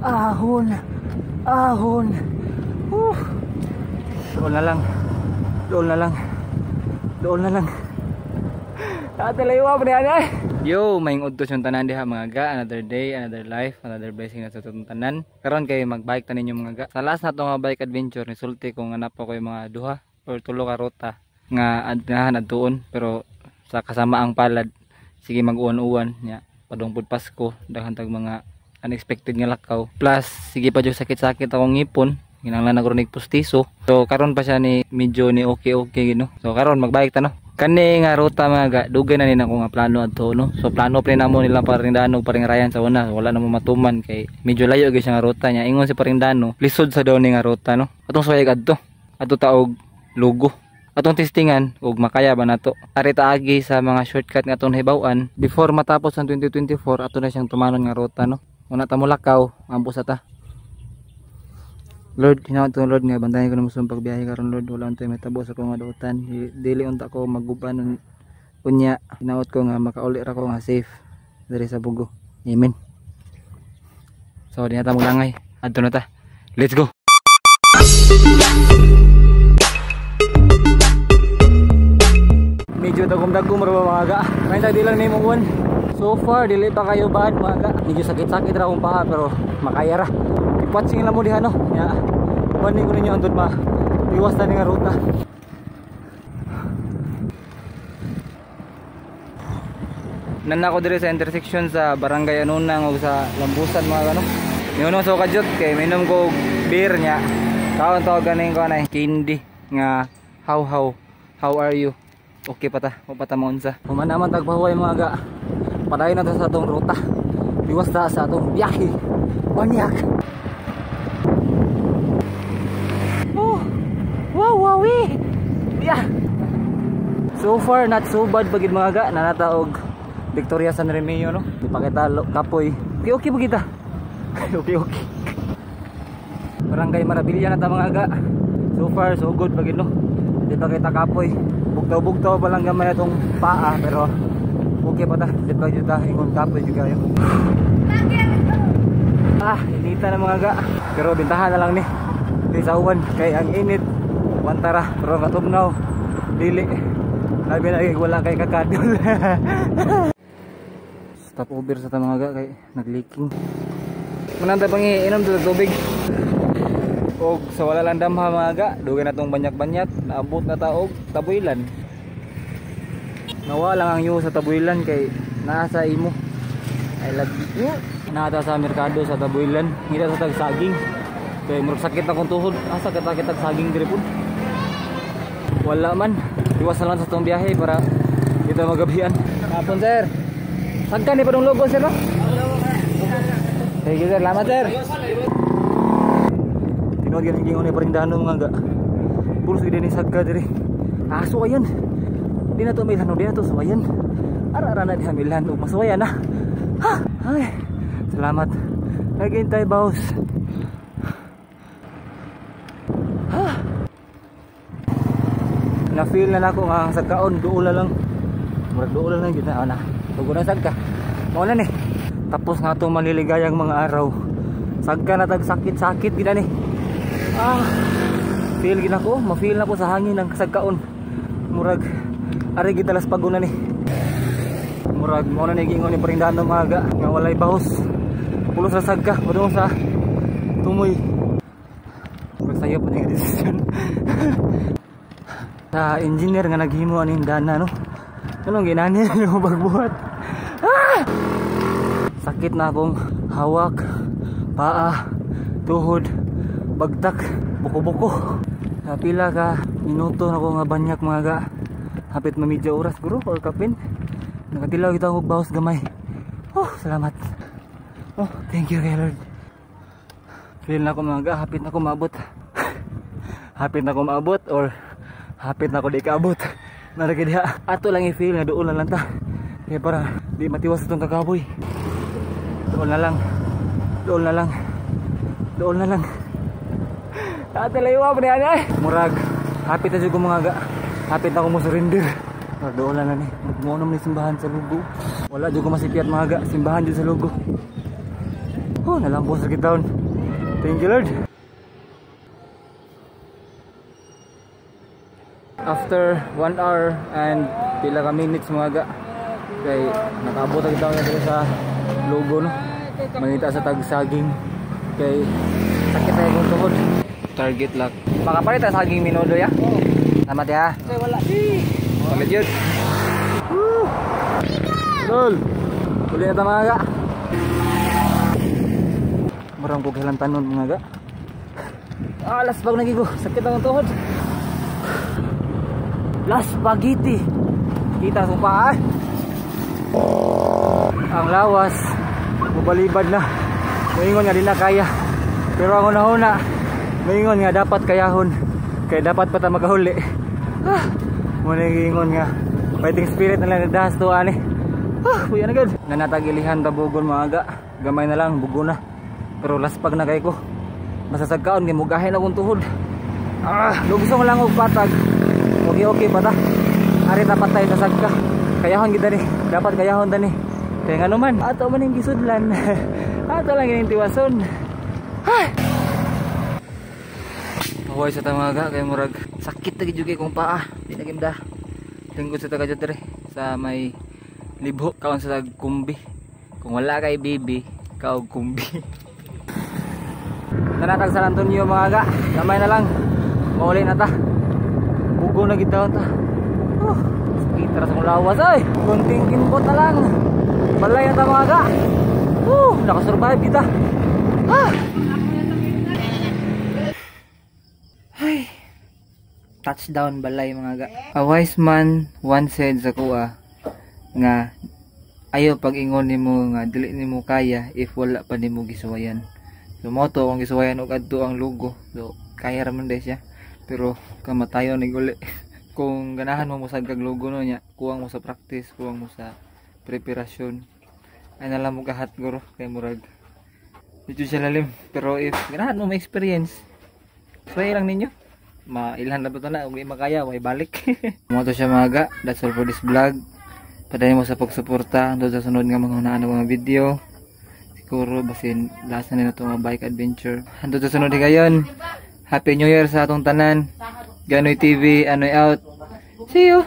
Ahon. Ahon. Doon na lang. Doon na lang. Doon na lang. Tatalayo pa niya ay. Yo, maayong udto sa tanan diha, mga ga. Another day, another life, another blessing na sa atong tanan. Karon kay magbike ta ninyo, mga ga. Sa last na to nga bike adventure, nisulti ko nga naa pa koy mga duha or tulo ka ruta nga adnahan adtuon, pero sa kasama ang palad sige mag-uwan-uwan nya, padung pud Pasko, daghan tag mga unexpected nga lakaw, plus sige pa jud sakit-sakit akong ngipon, kinahanglan na nig pustiso. So karon pa siya ni medyo ni okay okay gino. So karon magbike ta, no? Kani nga ruta, mga ga, dugay na ni nako nga plano adto, no? So plano pa namo nila Paring Dano, Paring Ryan sa una, wala na mo matuman kay medyo layo gyud siya nga ruta niya. Ingon si Paring Dano, lisod sa daw ni nga ruta, no? Atong suway adto, adto taog Lugo. Atong testingan ug makaya ba nato. Ari taagi sa mga shortcut nga atong hibaw-an before matapos ang 2024, ato na siyang tumanon nga ruta, no? Una ta mo lakaw, ambos ta. Lord, hinaot ko, Lord, nga bantayan ko namo sa pagbiyahe karon, Lord. Wala untay mahitabo sa akong nga duotan. Dili unta ko maguban unya. Hinaot ko nga makauli ra ko nga safe diri sa Bugo. Amen. So di na ta maglangay. Adto na ta. Let's go. Medyo dagom-dagom ra ba, mga ga. May di lang nimo uwan. So far dili pa kayo bad, mga ga. Medyo sakit-sakit ra akong paa pero makaya ra. Ipatching lang mo diha, no? Ya. Panin ko ninyo andun ma. Iwas na ni nga ruta. Nana ko diri sa intersection sa Barangay Anunang ug sa Lambusan, mga ano. Niuno sa kadyot kay minom ko beer niya. Kaon to ganing ko na candy nga how are you? Okay pa ta, o pa ta maunsa. Human naman tagpahuway, mga ga. Padayon na ta sa atong ruta. Iwas ta sa atong biyahe. Banyak. Oh. Wow, wowi. Yeah. So far not so bad pagid, mga ga. Nanata og Victoria San Remeo, no. Di pa kita kapoy. Okay okay pa kita. Okay okay. Barangay Maravilla na ta, mga ga. So far so good pagid, no. Di pa kita kapoy. Bugtaw-bugtaw pa lang gamay atong paa pero okay pa ta. Di pa jud ta ingon kapoy jud kayo. Ah, inita na, mga ga. Pero bintahan na lang ni. Di sa uwan kay ang init. Wantara pero katugnaw dili. Labi na wala kay kakadol. Stop over sa ta, mga ga, kay nagleaking. Mananta pang iinom sa tubig. Og sa wala lang damha, mga ga, dugay na tong banyak-banyat, naabot na ta og Tabuilan. Nawa lang ang yuo sa Tabuilan kay naa sa imo. I love you. Naa ta sa merkado sa Tabuilan, ngita sa tag saging. Kay murag sakit akong tuhod, asa kita kitag saging diri pud. Wala man, iwas na lang sa tong biyahe para dito magabihan. Hapon, sir. Sagkan ni padung logo, sir, no? Thank you, sir, salamat, sir. Tinuod ganing gingon ni Paring Dano, mga ga. Pulos gid ni sagka diri. Ah, suwayan. Di na to milhan, di na to suwayan. Ara-ara na diha milhan ug masuwayan na. Ha! Ay, salamat. Nagintay boss. Ha! Na-feel na nako nga ang sagkaon duol na lang. Murag duol na lang gyud na ana. Tugo na sagka. Mao na ni. Tapos nga atong maliligayang mga araw. Sagka na tag sakit-sakit gid ani. Ah, feel gid nako, ma-feel na ko sa hangin ang kasagkaon. Murag ari gid talas paguna ni. Murag mao na ni gingon ni Paring Dano, mga ga, nga walay bahos. Pulos ra sagka, padung sa tumoy. Murag sayo pa ni desisyon. Sa engineer nga naghimo aning dana, no. Anong ginani yung pagbuhat? Ah! Sakit na akong hawak, paa, tuhod, bagtak, buko-buko. Sa pila ka minuto na ko nga banyak, mga ga. Hapit mamidya oras guro or kapin. Nakatilaw kita og bahos gamay. Oh, salamat. Oh, thank you kay Lord. Feel na ko, mga ga, hapit na ko maabot. Hapit na ko maabot or hapit na ko di kaabot. Naragi diha. Ato lang i-feel nga doon na lang ta. Kaya para di matiwas itong kakaboy. Doon na lang. Doon na lang. Doon na lang. Ate layo pa niya ay. Murag hapit na jud ko, mga ga. Hapit na ko mo surrender. Murag doon na lang ni. Magmuonom ni simbahan sa Lugo. Wala jud ko masipyat, mga ga. Simbahan jud sa Lugo. Oh, nalambos sa taon. Thank you, Lord. After 1 hour and pila ka minutes, mga ga, kay nakaabot na kita dito sa logo, no. Mangita sa tagsaging kay sakit na yung tuhod. Target lock. Makapalit ta saging minudo ya. Salamat ya. Kay wala. Palit yun. Woo! Lol. Uli na ta, mga ga. Murang kog tanon, mga ga. Ah, last bag na gigo. Sakit ang tuhod. Last spaghetti. Kita sa paa. Ang lawas mubalibad na. Moingon nga di na kaya. Pero ang una-una, moingon nga dapat kayahon. Kaya dapat pa ta makahuli. Ah, mo ingon nga fighting spirit na lang nagdahas to ani. Ah, kuya na gud. Nanatagilihan tabugon, mga ga. Gamay na lang bugo na. Pero laspag na kay ko. Masasagkaon kay mugahin akong tuhod. Ah, lugsong lang og patag. Okay pa ta. Ari ta patay sa sagka. Kayahon gid ni. Dapat kayahon tani. Kaya nga naman, ato man ning gisudlan. Ato lang ining tiwason. Hay. Huwag sa tamaga kay murag sakit na gid kong paa. Di na gimda. Lingkod sa taga diri sa may libho kaon sa tag kumbi. Kung wala kay bibi, kaog kumbi. Nanatag San Antonio, mga ga. Gamay na lang. Mauli na ta. Bugo na gid ta. Oh, sakit ra sa lawas ay. Kunting kinbot na lang. Balay na ta, mga ga. Nakasurvive kita. Ah. Ay. Touchdown balay, mga ga. A wise man once said sa kuha nga ayaw pag-ingon nimo nga dili nimo kaya if wala pa nimo gisuwayan. So mo to kung gisuwayan og adto ang lugo. So kaya ra man day siya. Pero kamatayon ni uli. Kung ganahan mo mosag kag lugo, no, nya, kuwang mo sa practice, kuwang mo sa preparasyon. Ay na lang mo kahat guro kay murag dito siya lalim. Pero if ganahan mo may experience, try lang ninyo. Mailhan na ba ito na, kung di makaya, way balik. Mo to siya, mga ga. That's all for this vlog. Padayon mo sa pagsuporta hangtod sa sunod nga mga hunaan ng mga video. Siguro basin last na nila itong mga bike adventure. Hangtod sa sunod higayon. Happy New Year sa atong tanan. Ganoy TV, Anoy out. See you!